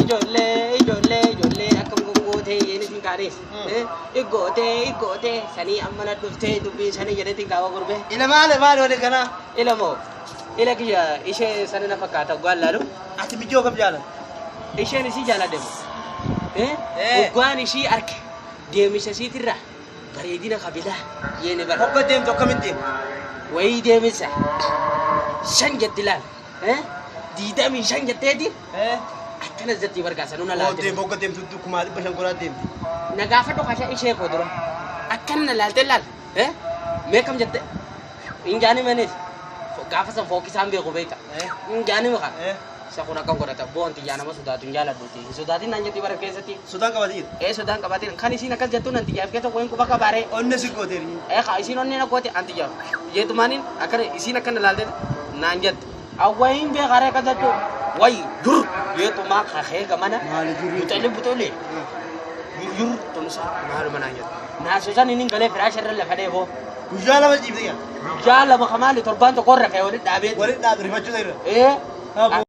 Ijoollee ijoollee ijoollee akkam gongootee yeenitiin kaanis. Iggootee iggootee sanii amma na dhuftee dubbii sanii jedheetiin kaawwa gurbee. Ila maali maali wali kanaa? Ila moo ila kiyya ishee sana na fakkaata hoggaan laalu. Ati mijoo kam jaalata? Isheen isii jaaladhe moo? Hoggaan ishii arke deemisa isiitirraa bareedina kabilaa yeene bara. Hogga deemtu akkamitti deemtu? Wayii deemisa shan jetti laal. 25 jetteeti akkanas jetti bargaasa nuna laalte. Deemtu hogga deemtu 500 godhaa deemti. Na gaafadhu kasha ishee koo dura. Akkana na laalte laal. Mee kam jette? Hin jaani manis. Gaafa san fookisaan beeku beekta. Hin jaani maka. Isa kun akkam godhata. Boonti yaa nama sodaatu hin jaaladhuuti. Hin sodaatin naan jetti bara keessatti. Sodaan qabatee jira. Ee sodaan qabatin. Kan isiin akkas jettu nan xiyyaaf keessa wayin quba qabaaree. Onne si gooteeri. Ee kaa isiin onnee na goote an xiyyaaf. Jeetumaaniin akkana isiin akkana laalte naan jette. Awwayin beekaree akkas jettu. Wayi dur jeetumaa kakee gamana. Maali jurri? Buxelee buxelee. Yur tumsa maaluma naan jettu. Naasuusan inni galee firaasha irra lafa dheeboo. Guyyaa 2 ciifte yaa. Guyyaa 2 kamaali torbaan tokko irra ka'e walitti dhaabee. Walitti dhaabe rifachuu irra. Ee. Aboo.